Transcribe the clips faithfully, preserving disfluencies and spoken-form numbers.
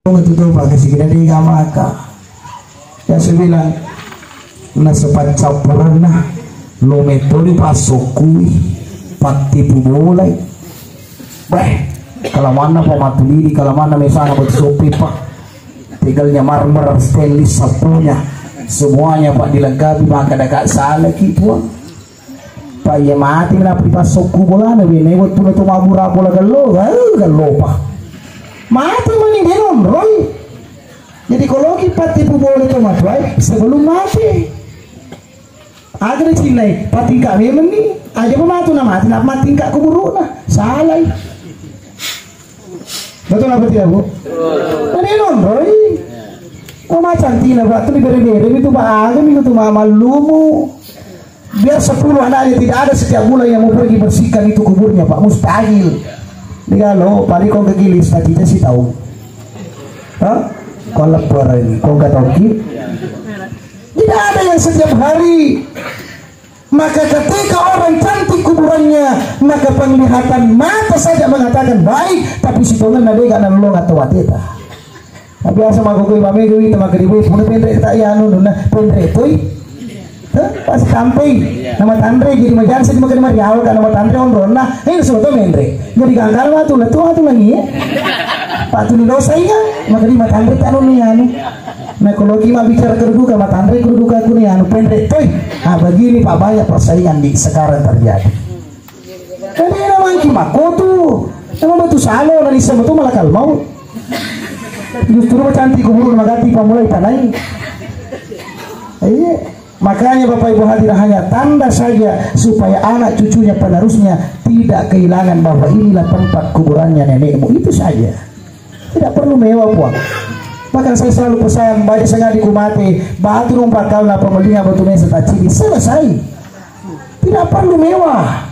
Itu tuh pakai sikit dari maka. Ya saya bilang, nasaba campuranna lo metodi passokkui pattipu bolai. Beh, kalamanna pa matulidi, kalamanna mesana batu sopi pa. Tegalnya marmer, stainless, sapunya, semuanya pak dilengkapi, maka daka salaki puang. Pa iya mati menapa dipassokku bolana, bene wettu na to mabura bola gallo, eh, gallo pa. Mati mani denonroi. Jadi koloki pattipu bola to matuai sebelum mati. Aga na cinnai, patingka memang ni, aja pa matu na mati, na matingka kuburuna, salai. Betul apa tidak, Bu? Ada nonroi. Oh, macam tina, Pak, tu bere-bere itu, Pak, aga mi tu mama lumu. Biar sepuluh anaknya tidak ada setiap bulan yang mau pergi bersihkan itu kuburnya, Pak, mustahil. Dia lo, paling kau kegilis tadi si tahu. Hah? Kau lepar ini, kau kata oke? Tidak ada yang setiap hari. Maka ketika orang cantik kuburannya, maka penglihatan mata saja mengatakan baik, tapi sitongenna dega nalolong atau wateta. Tapi asa mako koi pamega wita maka dibui puna penre ta iya anu nuna penre toi. Hah? Pas sampai nama tanre jadi majan sedih maka mari awal nama tanre onronna. Eh, soto menre. Jadi gagal matu letu matu lagi ya. Patuni dosa iya, maka di matanre tanu ni anu. Nah, kalau kita bicara kedudukan, matanre kedudukan aku nih anu pendek, coy. Ah, begini Pak, banyak persaingan di sekarang terjadi. Kan dia namanya Kimako tuh, emang batu salo dari sama tuh malakal mau. Justru cantik kubur magati pamulai tanai. Iya. Makanya Bapak Ibu hadirin, hanya tanda saja supaya anak cucunya penerusnya tidak kehilangan bahwa inilah tempat kuburannya nenekmu. Itu saja. Tidak perlu mewah, Puang. Bahkan saya selalu pesan, banyak sekali ku mate, batu numpang kau na pemelinga batu mesa tacili. Selesai. Tidak perlu mewah.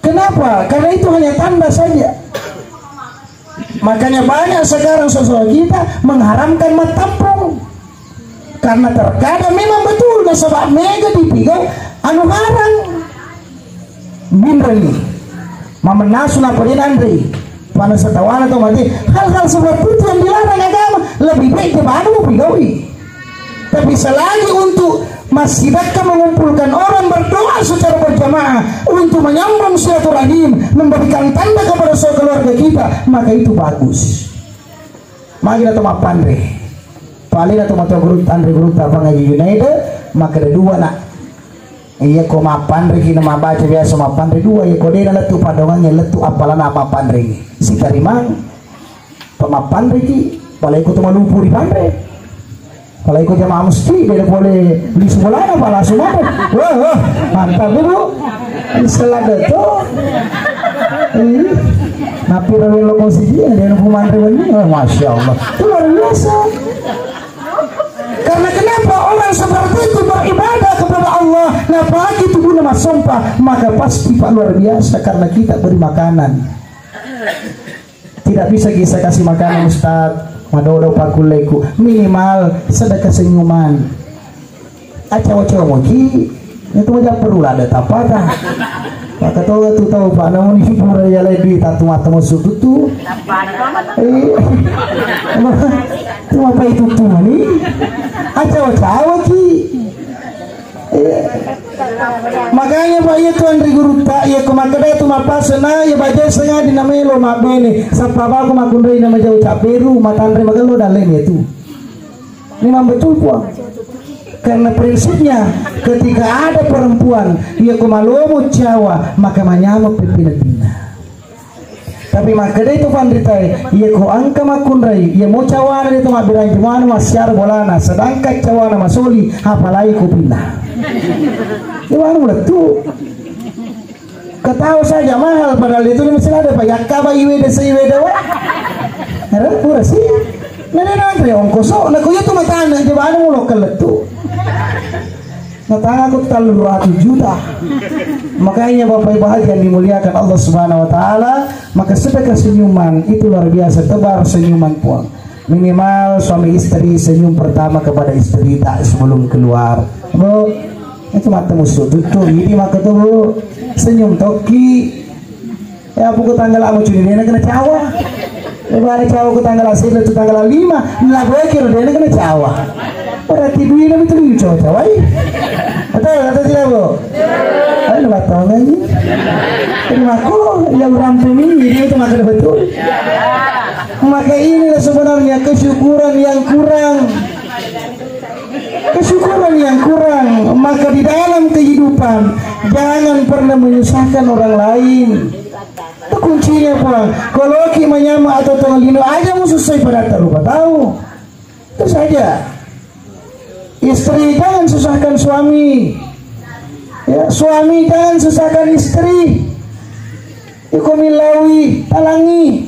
Kenapa? Karena itu hanya tanda saja. Makanya banyak sekarang sosok kita mengharamkan mattampung. Karena terkadang memang betul nasaba mega dipigau anu harang. Minreni. Mamennasu na pade nanre. Pada setawana to mati. Hal-hal seperti itu yang dilarang agama. Lebih baik dia baru pigaui. Tapi selagi untuk masih dekat mengumpulkan orang berdoa secara berjamaah untuk menyambung silaturahim, memberikan tanda kepada saudara keluarga kita, maka itu bagus. Magi na to mappanre. Paling na to mato guru tanre guru tapang ngaji Junaid, maka ada dua nak. Iya ko mappanre ki na mabaca biasa mappanre dua, iya ko dena lettu padongannya lettu apalana mappanre. Sitarimang. Pamappanriki, palaiko tu malupu ripanre. Palaiko jamaah mesti beda pole beli sebolana pala sumata. Wah, wah, mantap tu, Bu. Selada tu. Ih, napi rawe lo kau siji ada yang manre wani. Oh, Masya Allah. Itu luar biasa. Karena kenapa orang seperti itu beribadah kepada Allah, napaki tubuhnya masompa, maka pasti pak luar biasa karena kita beri makanan. Tidak bisa kita kasih makanan Ustaz, madodo pakkulleku, minimal sedekah senyuman. Acawa-cawa moji, itu aja perlu ada tapata. Maka tahu tu tahu pak, namun ini pura ya lagi tak tu mata masuk tu tu. Eh, cuma apa itu tu ni? Acawa-cawa ki. Makanya pak iya tuan ri gurutta iya ko makkeda tu mappasena iya baja sengaja namelo mabbene sappa bako makkunrai na majau cabberu matanre magello dalle iya tu. Memang betul puang. Karena prinsipnya ketika ada perempuan iya ko malomo cawa maka manyama pepinedina. Tapi makkeda itu panritae, iya ko engka makkunrai, iya mo cawana de to mabbirang jumanu massiara bolana, sedangkan cawana masoli, apalagi kopinna. Iya manu lettu. Ketawa saja mahal, padahal itu masih ada pak yakka ba iwe de se iwe de wa. Era pura sih. Nene nanre ongkoso, na ko itu matana jabanu lokal lettu. Natangaku tellu ratu juta. Makanya Bapak Ibu hadirin yang dimuliakan Allah Subhanahu wa taala, maka sedekah senyuman itu luar biasa, tebar senyuman puang. Minimal suami istri senyum pertama kepada istri tak sebelum keluar. Bu, itu mata musuh tuh, ini maka tuh Bu, senyum toki. Ya buku tanggal kamu curi dia kena cawa. Lebaran cawa ku tanggal satu tu tanggal lima, lagu eki ro dena kena cawa. Berarti duina betul itu cawa, cawa, eh? Betul, atau tidak, Bu? Ayo, lima tahun lagi. Terima kasih, yang orang pemimpin itu makan betul. Maka inilah sebenarnya kesyukuran yang kurang. Kesyukuran yang kurang, maka di dalam kehidupan jangan pernah menyusahkan orang lain. Itu kuncinya, Puang. Kalau ki menyama atau tuang lino aja mau susah pada taruh tahu. Itu saja. Istri jangan susahkan suami. Ya, suami jangan susahkan istri. Iko millaui, talangi.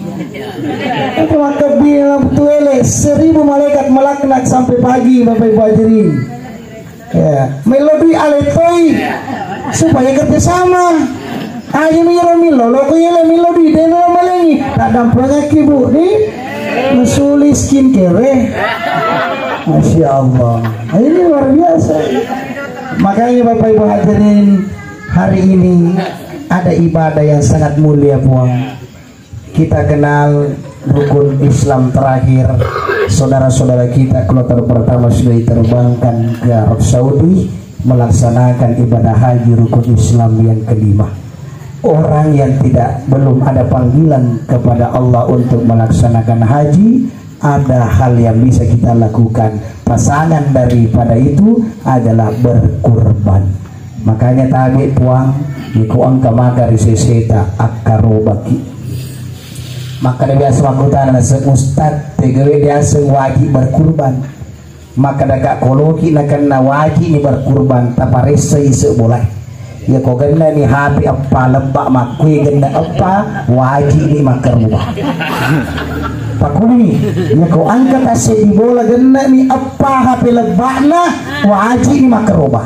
Itu makkebbi tuele, seribu malaikat melaknat sampai pagi, Bapak Ibu hadirin. Ya, melodi aletoi supaya kerjasama. Aja miro milo, loko yele melodi, dena malengi. Tak dampengaki, Bu, di mesuli skincare. Masya Allah. Ini luar biasa. Makanya Bapak Ibu hadirin, hari ini ada ibadah yang sangat mulia, Puang. Kita kenal rukun Islam terakhir, saudara-saudara kita kloter pertama sudah diterbangkan ke Arab Saudi melaksanakan ibadah haji rukun Islam yang kelima. Orang yang tidak, belum ada panggilan kepada Allah untuk melaksanakan haji, ada hal yang bisa kita lakukan. Pasangan daripada itu adalah berkurban. Makanya tabe, Puang, iko engka maka ri seseta akkarobaki. Makkeda biasa makkutana naseng ustad, tegawe diaseng wajib berkurban. Makkeda ka koloki nakenna wajib ni berkurban, taparessai ise bolai. Iya ko genna ni H P eppa lebba makkue genna eppa, wajib ni makkaroba. Pakuni, iya ko angka tasseddi bola genna ni eppa H P lebbana, wajib ni makkaroba.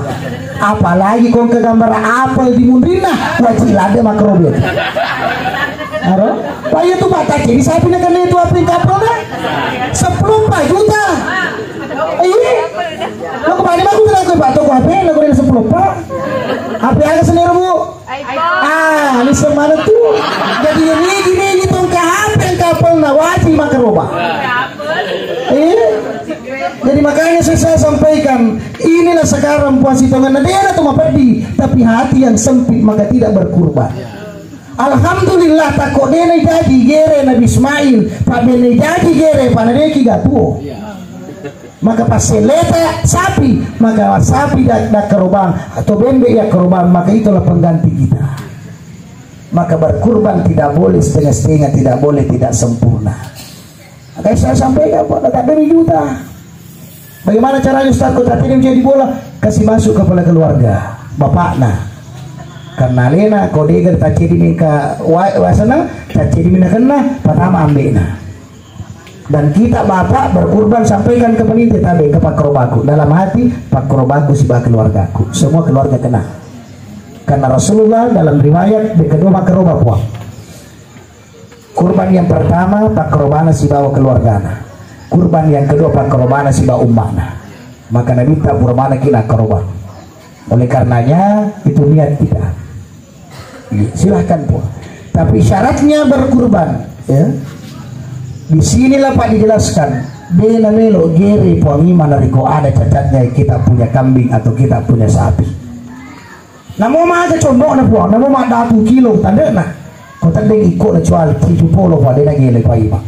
Apalagi ko engka gambar apel di munrinna, wajib ladde makkaroba. Aro? Pak, iya tu Pak, tak jadi sapi nak kena itu apa yang kapal dah? Sepuluh empat juta. Iya. Lo kembali aku bilang ke Pak Toko apa? Lo kena sepuluh empat. Apa yang ada sendiri, Bu? Ah, ini semana tu. Jadi ini gini ini tongkat apa yang kapal nak wajib makkaroba. Iya. Jadi makanya saya, saya sampaikan, inilah sekarang puasi tongan nadera tu mapeddi, tapi hati yang sempit maka tidak berkurban. Alhamdulillah, takko dena jaji gere Nabi Ismail, pa bene jaji gere pa nadeki gatuo. Maka passeleta sapi, maka sapi dak dak karobang atau bembe ya karobang, maka itulah pengganti kita. Maka berkurban tidak boleh setengah-setengah, tidak boleh tidak sempurna. Makanya saya sampaikan, Pak, tak ada juta. Bagaimana caranya, Ustaz? Kok tak jadi bola? Kasih masuk kepala keluarga, bapakna. Karena lena, kau deger tak jadi minta wa-, wasana, tak jadi minta kena, pertama ambilnya. Dan kita bapak berkurban sampaikan ke panitia, tabe ke pakrobaku. Dalam hati, pakrobaku siba keluargaku. Semua keluarga kena. Karena Rasulullah dalam riwayat, kedua makroba puang. Kurban yang pertama, pakkorobana sibawa keluargana. Kurban yang kedua, pakkorobana sibawa ummana. Maka Nabi tak pura mana kina korban. Oleh karenanya, itu niat kita. Iya, silahkan, Pak. Tapi syaratnya berkurban, ya. Di sinilah, Pak, dijelaskan. Bena melo gere, Pak, memang nariko ada cacatnya kita punya kambing atau kita punya sapi. Namo maga condokna puang, namo maddatu kilo tandena. Ko tandeng ikko na cuali, pitu polo pa dena gele pa ima.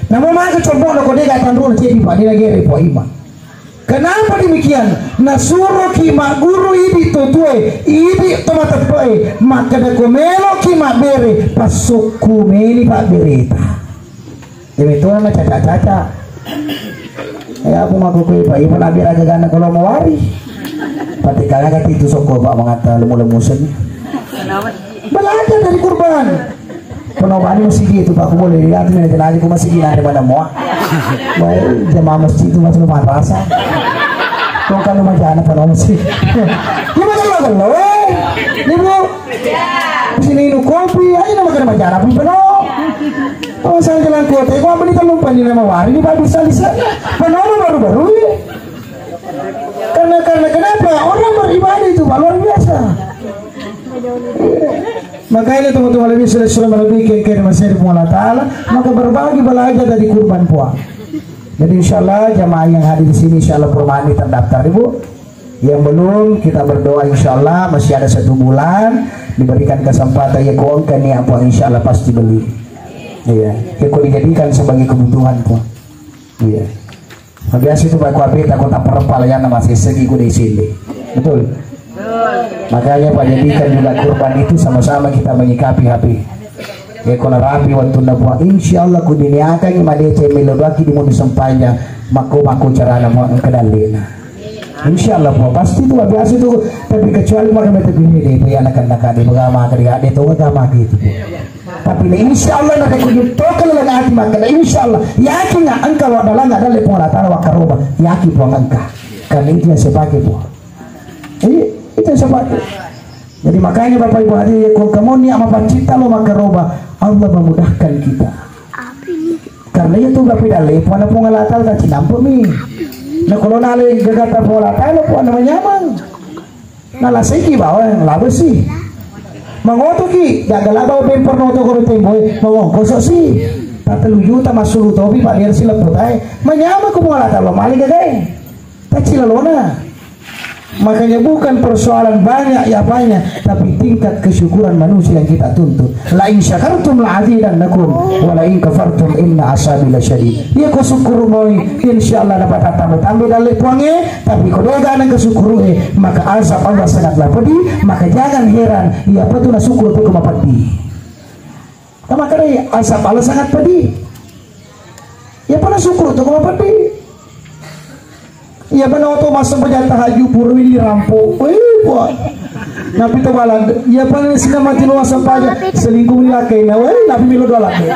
Namo maga condokna ko dega tandona cedi pa dena gele pa ima. Kenapa demikian? Nasuroki magguru idi to tue, idi to mateppe'e, makkeda ko meloki mabbere, passukku meni pabbereta. Iya, betul na caca-caca. Ya, aku mau kue, Pak. Ibu nabi raga gana kalau mau wari. Pati kala kati itu soko, Pak, mengata lemu-lemu seni. Belajar dari kurban. Penobani masih gitu, Pak. Aku boleh lihat, ini aja, aku masih gila dari mana mau. Baik, jamaah masjid itu masih lumayan rasa. Kau kan lumayan apa, masih. Gimana lo, lo? Ibu, sini minum kopi, ayo nama kena majalah pun penuh. Oh, saya jalan kota, gua beli telur pani nama wari di babi sali sana. Penuh baru-baru ini. Karena, karena kenapa? Orang beribadah itu, Pak, luar biasa. Iya. Makanya teman-teman lebih sudah sudah lebih ke ke masih Puang Allah Ta'ala, maka berbagi belajar dari kurban Puang. Jadi insya Allah jamaah yang hadir di sini insya Allah permani terdaftar Ibu. Yang belum kita berdoa insya Allah masih ada satu bulan diberikan kesempatan ya kau engkau niat Puang insya Allah pasti beli. Iya, ya kau dijadikan sebagai kebutuhan Puang. Iya. Biasa itu Pak Kuabe takut tak perempal ya nama sesegi ku di sini. Betul. Makanya Pak jadikan juga kurban itu sama-sama kita menyikapi hape. Ya kalau rapi waktu na Puang, insya Allah ku diniakan madece melo doaki di mudu sempajang mako mako carana Puang engka dallena. Insya Allah Puang pasti itu biasa itu, tapi kecuali maka mete bini deh, ya anak-anak deh, begama kerja deh, tuh begama gitu. Tapi na insya Allah na ku juttoka lalang ati makkeda insya Allah yakin na engka wa dalang ada le Puang Allah Ta'ala wa karoba yakin Puang engka. Karena itu yang saya pakai Puang. Iya, itu yang saya pakai. Jadi makanya Bapak Ibu hadirin ko kamu niat mapaccita lo makaroba Allah memudahkan kita. Karena itu Bapak dalle Puang Puang Allah Ta'ala tak cinampu mi. Nah kalau nale gagata Puang Allah Ta'ala Puang nama nyamang. Nalasaiki bawang laba si. Mangotoki, jaga laba bemper noto ko temboe, mawang kosok si. Tatellu juta masulu topi Pak Liar si leppu tae. Manyama ko muala talo mali gagae. Tacilalona. Makanya bukan persoalan banyak ya apanya, tapi tingkat kesyukuran manusia yang kita tuntut. La in syakartum la azidannakum wa la in kafartum inna azabi lasyadid. Iya ko syukur moi, insya Allah dapat tambah-tambah dalle Puange. Tapi ko dega nengka syukuru'e, maka azab Allah sangatlah pedih, maka jangan heran, iya patu na syukur tu mapeddi. Tama kare azab Allah sangat pedih. Iya pernah syukur tu mapeddi. Iya pernah oto masuk bejata haju purwi di rampo. Wih, buat. Nabi to balang, iya pernah sina mati luas apa aja selingkuh di laki. Nah, wih, Nabi milo dua laki.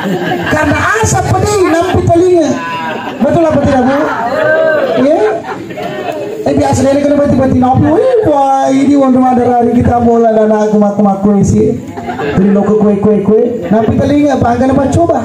Karena azab pedih, nampi telinga. Betul apa tidak, Bu? Iya. Eh, biasa deh kena bati-bati nopi. Wih, wah, ini wong rumah darah kita bola dan aku maku-maku isi. Beli loko kue-kue-kue. Napi telinga apa? Angkana coba.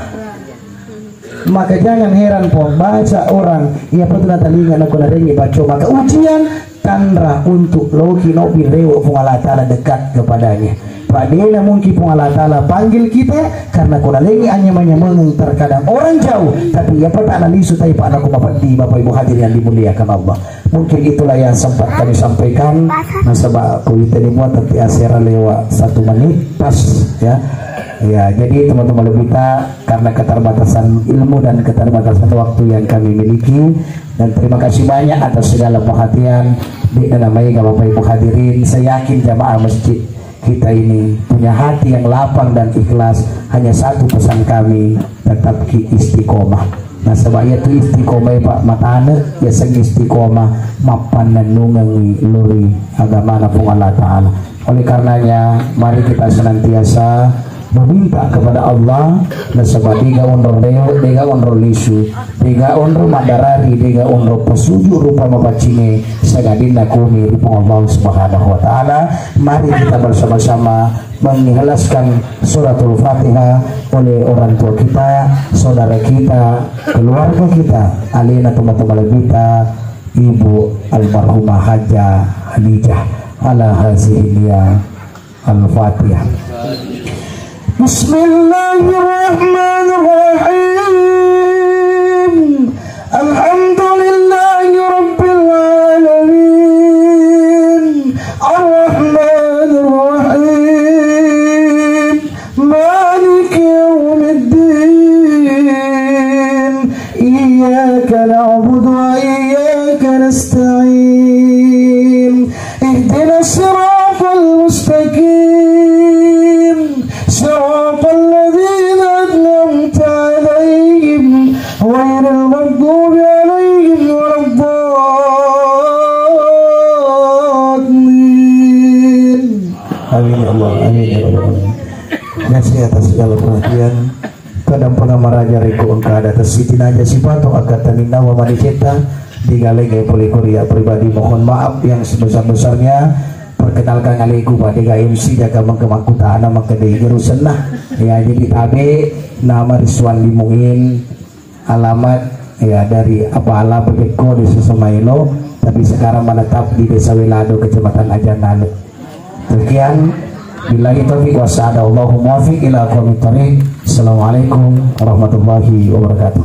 Maka jangan heran pembaca orang. Iya betul telinga nak kena rengi baca. Maka ujian tanra untuk loki nopi rewo Puang Allah Ta'ala dekat kepadanya. Pak dena mungkin Puang Allah Ta'ala panggil kita karena kena lengi hanya menyemangeng terkadang orang jauh. Tapi iya pernah lisu tapi Pak nak mapeddi Bapak Ibu hadirin yang dimuliakan Allah. Mungkin itulah yang sempat kami sampaikan. Nasaba kuwita ni mua tapi asera lewat satu menit pas ya. Ya, jadi teman-teman lebih tak karena keterbatasan ilmu dan keterbatasan waktu yang kami miliki dan terima kasih banyak atas segala perhatian di nama Bapak Ibu hadirin. Saya yakin jamaah masjid kita ini punya hati yang lapang dan ikhlas. Hanya satu pesan kami, tetap ki istiqomah. Nasaba iya tu istiqomah Pak matane, ya seng istiqomah mappannennungengi lori agamana Puang Allah Ta'ala. Oleh karenanya, mari kita senantiasa meminta kepada Allah nasaba dega onro leo, dega onro lisu, dega onro madarari, dega onro pesuju rupa mapaccinge sagadinna kumi ri Puang Allah Subhanahu wa Ta'ala. Mari kita bersama-sama mengikhlaskan suratul Fatihah oleh orang tua kita, saudara kita, keluarga kita, alena teman-teman lebita, Ibu almarhumah Haja Hadijah ala hazihi niyah. Al-Fatihah. Bismillahirrahmanirrahim. Alhamdulillahi rabbil alamin. Arrahmanirrahim. Maliki yaumiddin. Iyyaka na'budu wa iyyaka nasta'in. Ihdinas siratal mustaqim. Siratal ladzina an'amta 'alaihim ghairil maghdubi 'alaihim waladdallin. Amin ya Allah, amin ya Rabbal alamin. Terima kasih atas segala perhatian. Kadang pernah meraja reko engka ada tesiti naja sipato akata minnawa madecetta di galengnge pole korea pribadi. Mohon maaf yang sebesar-besarnya. Perkenalkan aleku Pak Dega M C jaga mengke makkutana mengke dei geru senna. Ya jadi tabe nama Rizwan Limuin. Alamat ya dari Abala Pekko Desa Semailo, tapi sekarang menetap di Desa Welado, Kecamatan Ajanale. Demikian Billahi taufiq wa sa'adah. Allahu muwafiq ila aqwamit thariq. Assalamualaikum warahmatullahi wabarakatuh.